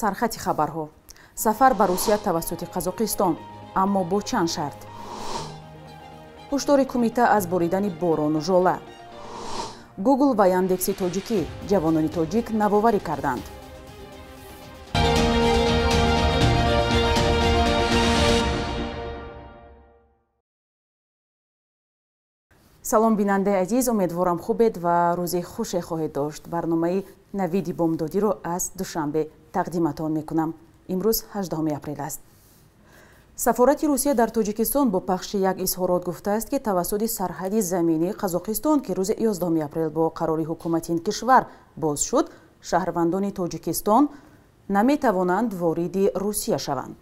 Сархати хабарҳо. Сафар ба Русия тавассути Қазоқистон, аммо бо чанд шарт. Ҳушдори кумита аз боридани борону жола. Гугл ва Яндекси тоҷикӣ ҷавонони тоҷик навоварӣ карданд. Салом, бинандаи азиз, умедворам хубед ва рӯзи хуше хоҳед дошт. Барномаи Навиди бомдодиро аз Душанбе тақдиматон мекунам. Имрӯз 18 апрел аст. Сафорати Русия дар Тоҷикистон бо пахши як изҳорот гуфтааст, ки тавассути сарҳади заминии Қазоқистон, ки рӯзи 11 апрел бо қарори ҳукумати ин кишвар боз шуд, шаҳрвандони Тоҷикистон наметавонанд вориди Русия шаванд.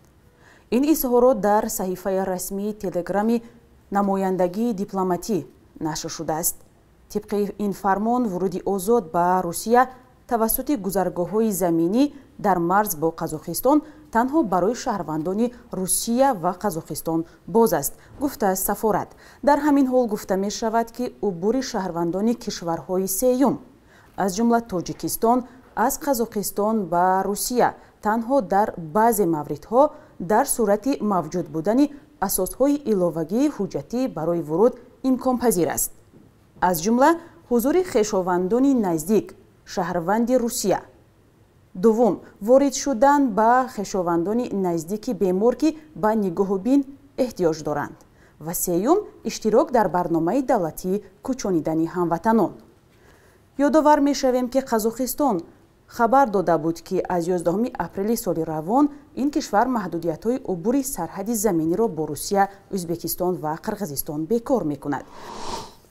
Ин изҳорот дар саҳифаи расмии телеграми намояндагии дипломатӣ нашр шудааст. Тибқи ин фармон, вуруди озод ба Русия тавассути гузаргоҳҳои заминӣ дар марз бо Қазоқистон танҳо барои шаҳрвандони Русия ва Қазоқистон боз аст, гуфтааст сафорат. Дар ҳамин ҳол гуфта мешавад, ки убури шаҳрвандони кишварҳои сеюм, аз ҷумла Тоҷикистон, аз Қазоқистон ба Русия танҳо дар баъзе мавридҳо дар сурати мавҷуд будани асосҳои иловагии ҳуҷҷатӣ барои вуруд имконпазир аст, аз ҷумла ҳузури хешовандони наздик шаҳрванди Русия. Дуввум, ворид шудан ба хешовандони наздики бемор, ки ба нигоҳубин эҳтиёҷ доранд. Ва сеюм, иштирок дар барномаи давлатии кӯчонидани ҳамватанон. Ёдовар мешавем, ки Қазоқистон хабар дода буд, ки аз 11 апрели соли равон ин кишвар маҳдудиятҳои убури сарҳади заминиро бо Русия, Ӯзбекистон ва Қирғизистон бекор мекунад.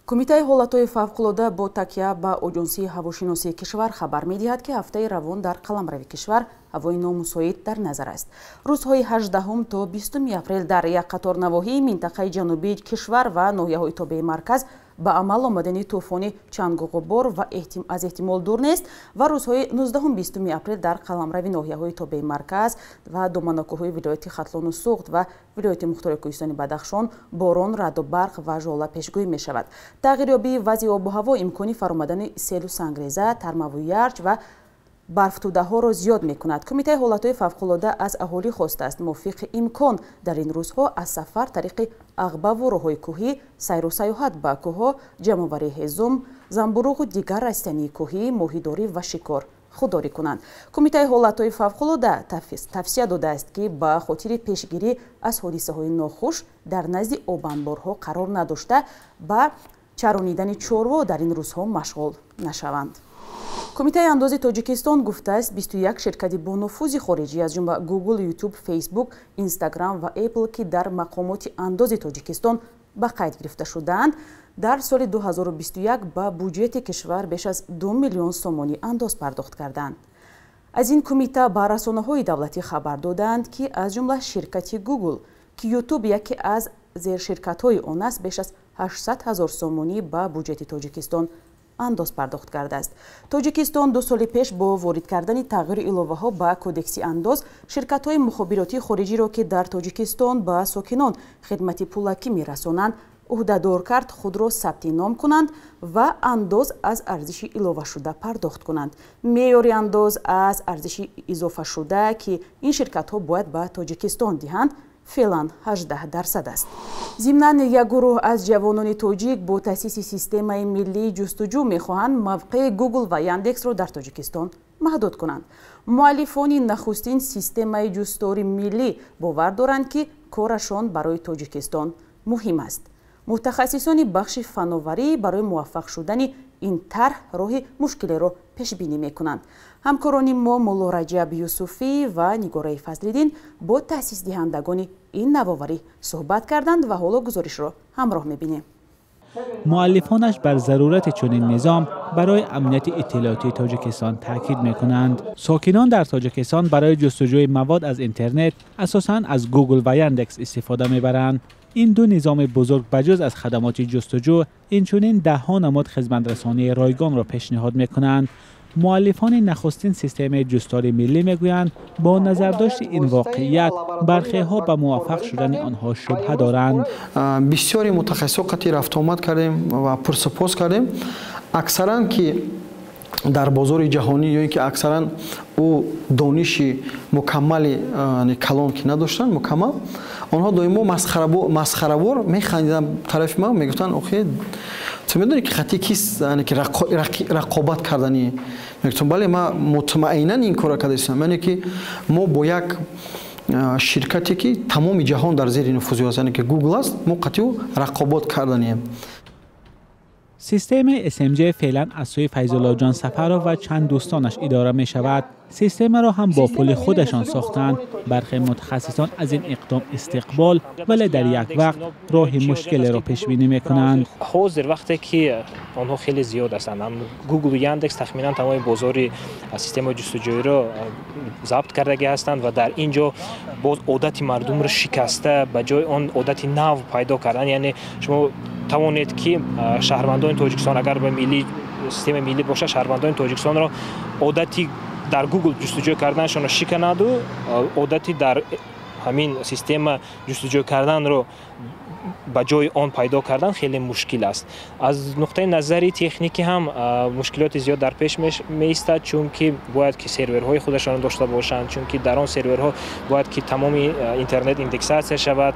Кумитаи ҳолатҳои фавқулода бо такя ба оҷонсии ҳавошиносии кишвар хабар медиҳад, ки ҳафтаи равон дар қаламрави кишвар ҳавои номусоид дар назар аст. Рӯзҳои 18 то 20 апрел дар як қатор навоҳии минтақаи ҷанубии кишвар ва ноҳияҳои тобеи марказ ба амал омадани тӯфони чангу ғубор ва аз эҳтимол дур нест ва рӯзҳои 19-20 апрел дар қаламрави ноҳияҳои тобеи марказ ва доманакӯҳҳои вилояти Хатлону Суғд ва вилояти мухтори кӯҳистони Бадахшон борон, раъду барқ ва жола пешгӯӣ мешавад. Тағйирёбии вазъи обу ҳаво имкони фаромадани селу сангреза, тармаву ярч ва барфтӯдаҳоро зиёд мекунад. Кумитаи ҳолатҳои фавқулода аз аҳолӣ хостааст мувофиқи имкон дар ин рӯзҳо аз сафар тариқи ағбаву роҳҳои кӯҳӣ, сайру сайёҳат ба кӯҳҳо, ҷамъоварии ҳезум, замбуруғу дигар растании кӯҳӣ, моҳидорӣ ва шикор худдорӣ кунанд. Кумитаи ҳолатҳои фавқулода тавсия додааст, ки ба хотири пешгирӣ аз ҳодисаҳои нохуш дар назди обанборҳо қарор надошта, ба чаронидани чорво дар ин рӯзҳо машғул нашаванд. Кумитаи андози Тоҷикистон гуфтааст, 21 ширкати бонуфузи хориҷӣ, аз ҷумла Google, YouTube, Facebook, Instagram ва Apple, ки дар мақомоти андози Тоҷикистон ба қайд гирифта шудаанд, дар соли 2021 ба буҷети кишвар беш аз 2 миллион сомонӣ андоз пардохт карданд. Аз ин кумита ба расонаҳои давлатӣ хабар додаанд, ки аз ҷумла ширкати Google, ки YouTube яке аз зерширкатҳои он аст, беш аз 800 ҳазор сомонӣ ба буҷети Тоҷикистон андоз пардохт кардааст. Тоҷикистон 2 соли пеш бо ворид кардани тағйиру иловаҳо ба кодекси андоз ширкатҳои мухобиротии хориҷиро, ки дар Тоҷикистон ба сокинон хидмати пулакӣ мерасонанд, ӯҳдадор кард худро сабти ном кунанд ва андоз аз арзиши иловашуда пардохт кунанд. Меъёри андоз аз арзиши изофашуда, ки ин ширкатҳо бояд ба Тоҷикистон диҳанд, феълан 18% аст. Зимнан, як гурӯҳ аз ҷавонони тоҷик бо таъсиси системаи миллии ҷустуҷӯ мехоҳанд мавқеи Google ва Яндексро дар Тоҷикистон маҳдуд кунанд. Муаллифони нахустин системаи ҷустори миллӣ бовар доранд, ки корашон барои Тоҷикистон муҳим аст. Мутахассисони бахши фановарӣ барои муваффақ шудани ин тарҳ роҳи мушкилеро пешбинӣ мекунанд. Ҳамкорони мо Мулло Раҷаб Юсуфӣ ва Нигораи Фазлиддин бо таъсисдиҳандагони ин навоварӣ суҳбат карданд ва ҳоло гузоришро ҳамроҳ мебинем. Муаллифонаш бар зарурати чунин низом барои амнияти иттилоотии Тоҷикистон таъкид мекунанд. Сокинон дар Тоҷикистон барои ҷустуҷӯи мавод аз интернет асосан аз Google ва Яндекс истифода мебаранд. Ин ду низоми бузург ба ҷуз аз хадамоти ҷустуҷӯ инчунин даҳҳо намуд хизматрасонии ройгонро пешниҳод мекунанд. Муаллифони нахустин системаи ҷустори миллӣ мегӯянд, бо назардошти ин воқеият бархеҳо ба муваффақ шудани онҳо шубҳа доранд. Бисёри мутахассисо қатъи рафтуомад кардем ва пурсупос кардем. Аксаран ки Дар бозори ҷаҳонӣ ё ин ки аксаран ӯ дониши мукаммали калон ки надоштанд, мукаммал, онҳо доимо масхаравор механдиданд тарафи ман, мегуфтанд: охе, ту медонӣ ки хати кист ки рақобат карданӣ? Мегуфтам: бале, ман мутмаинан ин корро карда истам, яъне ки мо бо як ширкате ки тамоми ҷаҳон дар зери нуфузи аст, яъне ки Гугл аст, мо қатъи ӯ рақобат карданием. Системаи SMJ феълан аз сӯи Файзуллоҷон Сафаров ва чанд дӯстонаш идора мешавад. Системаро ҳам бо пули худашон сохтанд. Бархе мутахассисон аз ин иқдом истиқбол, вале дар як вақт роҳи мушкилеро пешбинӣ мекунанд. Ҳозир вақте ки онҳо хеле зиёд ҳастанд, Гуглу Яндекс тахминан тамоми бозори системаи ҷустуҷӯиро забт кардагӣ ҳастанд ва дар ин ҷо боз одати мардумро шикаста, ба ҷои он одати нав пайдо кардан, яъне шумо тавонед ки шаҳрвандони Тоҷикистон, агар ба миллӣ системаи миллӣ бошад, шаҳрвандони Тоҷикистонро одати дар Гугл ҷустуҷӯ карданашонро шиканаду одати дар ҳамин система ҷустуҷӯ карданро ба ҷои он пайдо кардан хеле мушкил аст. Аз нуқтаи назари техникӣ ҳам мушкилоти зиёд дар пеш меистад, чунки бояд ки серверҳои худашонро дошта бошанд, чунки дар он серверҳо бояд ки тамоми интернет индексатсия шавад.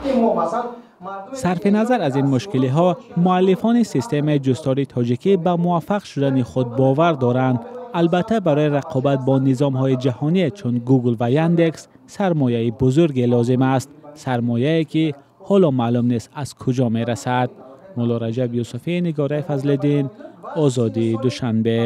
Сарфи назар аз ин мушкилиҳо, муаллифони системаи ҷустори тоҷикӣ ба муваффақ шудани худ бовар доранд. Албатта, барои рақобат бо низомҳои ҷаҳонӣ чун Гугл ва Яндекс сармояи бузурге лозим аст, сармояе ки ҳоло маълум нест аз куҷо мерасад. Мулло Раҷаб Юсуфӣ, Нигораи Фазлиддин, Озодӣ, Душанбе.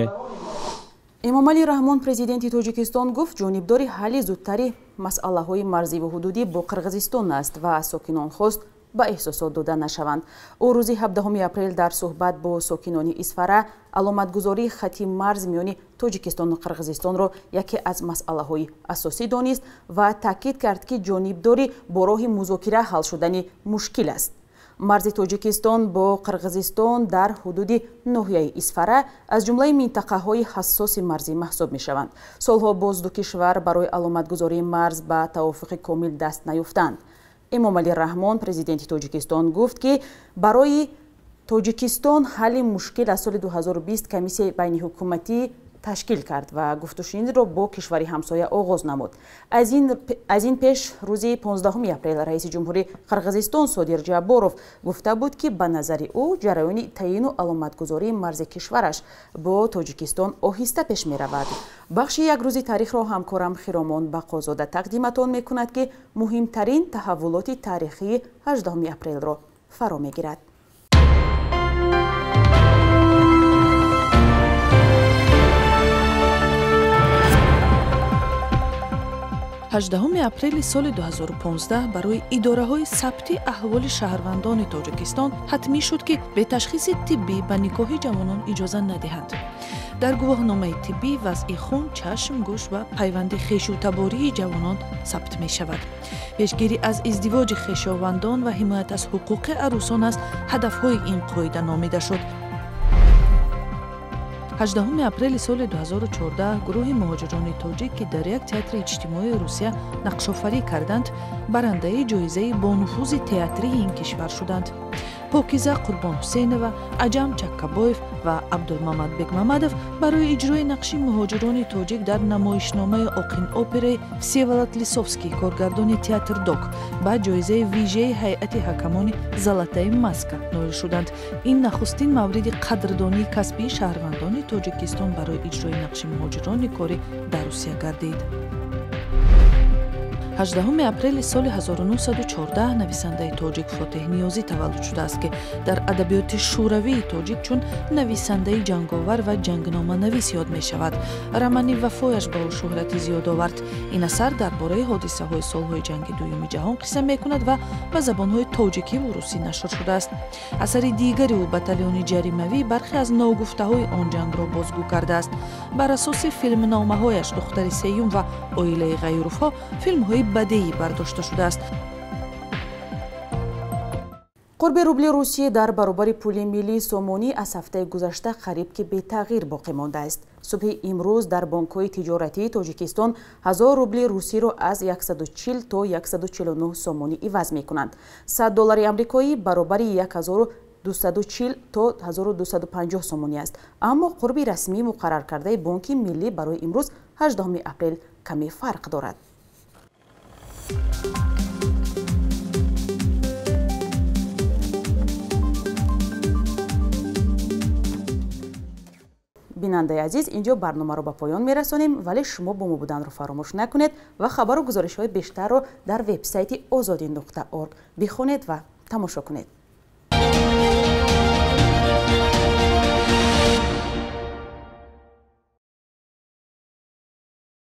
Эмомалӣ Раҳмон, президенти Тоҷикистон, гуфт, ҷонибдори ҳалли зудтари масъалаҳои марзиву ҳудудӣ бо Қирғизистон аст ва аз сокинон хост ба эҳсосот дода нашаванд. Ӯ рӯзи 17 апрел дар суҳбат бо сокинони Исфара аломатгузории хати марз миёни Тоҷикистону Қирғизистонро яке аз масъалаҳои асосӣ донист ва таъкид кард, ки ҷонибдори бо роҳи музокира ҳал шудани мушкил аст. Марзи Тоҷикистон бо Қирғизистон дар ҳудуди ноҳияи Исфара аз ҷумлаи минтақаҳои ҳассоси марзӣ маҳсуб мешаванд. Солҳо боз ду кишвар барои аломатгузории марз ба тавофуқи комил даст наёфтанд. Эмомалӣ Раҳмон, президенти Тоҷикистон, гуфт, ки барои Тоҷикистон ҳалли мушкил аз соли 2020 комиссияи байниҳукуматӣ ташкил кард ва гуфтушунидро бо кишвари ҳамсоя оғоз намуд. Аз ин пеш рӯзи 15 апрел раиси ҷумҳури Қирғизистон Содир Ҷабборов гуфта буд, ки ба назари ӯ ҷараёни таъину аломатгузории марзи кишвараш бо Тоҷикистон оҳиста пеш меравад. Бахши як рӯзи таърихро ҳамкорам Хиромон Бақозода тақдиматон мекунад, ки муҳимтарин таҳаввулоти таърихии 18 апрелро фаро мегирад. 18 апрели соли 2015 барои идораҳои сабти аҳволи шаҳрвандони Тоҷикистон ҳатмӣ шуд, ки бе ташхиси тиббӣ ба никоҳи ҷавонон иҷоза надиҳанд. Дар гувоҳномаи тиббӣ вазъи хун, чашм, гӯш ва пайванди хешутабории ҷавонон сабт мешавад. Пешгирӣ аз издивоҷи хешовандон ва ҳимоят аз ҳуқуқи арӯсон аз ҳадафҳои ин қоида номида шуд. 18 апрели соли 2014 гурӯҳи муҳоҷирони тоҷик, ки дар як театри иҷтимоии Русия нақшофарӣ карданд, барандаи ҷоизаи бонуфузи театрии ин кишвар шуданд. Покиза Қурбонҳусейнова, Аҷам Чаккабоев ва Абдулмамад Бекмамадов барои иҷрои нақши муҳоҷирони тоҷик дар намоишномаи оқин операи Всеволод Лисовский, коргардони театр Док, ба ҷоизаи вижаи ҳайати ҳакамони «Золотая маска» ноил шуданд. Ин нахустин мавриди қадрдонии касбии шаҳрвандони Тоҷикистон барои иҷрои нақши муҳоҷирони корӣ дар Русия гардид. 18 апрели соли 1914 нависандаи тоҷик Фотеҳ Ниёзӣ таваллуд шудааст, ки дар адабиёти шӯравии тоҷик чун нависандаи ҷанговар ва ҷангноманавис ёд мешавад. Романи «Вафояш» ба ӯ шӯҳрати зиёд овард. Ин асар дар бораи ҳодисаҳои солҳои ҷанги дуюми ҷаҳон қисса мекунад ва ба забонҳои тоҷикиву русӣ нашр шудааст. Асари дигари ӯ, «Батальони ҷаримавӣ», бархе аз ногуфтаҳои он ҷангро бозгӯ кардааст. Бар асоси филмномаҳояш «Духтари сеюм» ва «Оилаи Ғайюровҳо» филмҳои бадеӣ бардошта шудааст. Қурби рубли Русия дар баробари пули миллии сомонӣ аз ҳафтаи гузашта қариб ки бетағйир боқӣ мондааст. Субҳи имрӯз дар бонкҳои тиҷоратии Тоҷикистон 1000 рубли русиро аз 140 то 149 сомонӣ иваз мекунанд. 100 доллари амрикоӣ баробари 1240 то 1250 сомонӣ аст. Аммо қурби расмии муқарраркардаи Бонки миллӣ барои имрӯз 18 апрел каме фарқ дорад. Бинандаи азиз, инҷо барномаро ба поён мерасонем, вале шумо бо мо буданро фаромӯш накунед ва хабару гузоришҳои бештарро дар вебсайти озодӣ.орг бихонед ва тамошо кунед.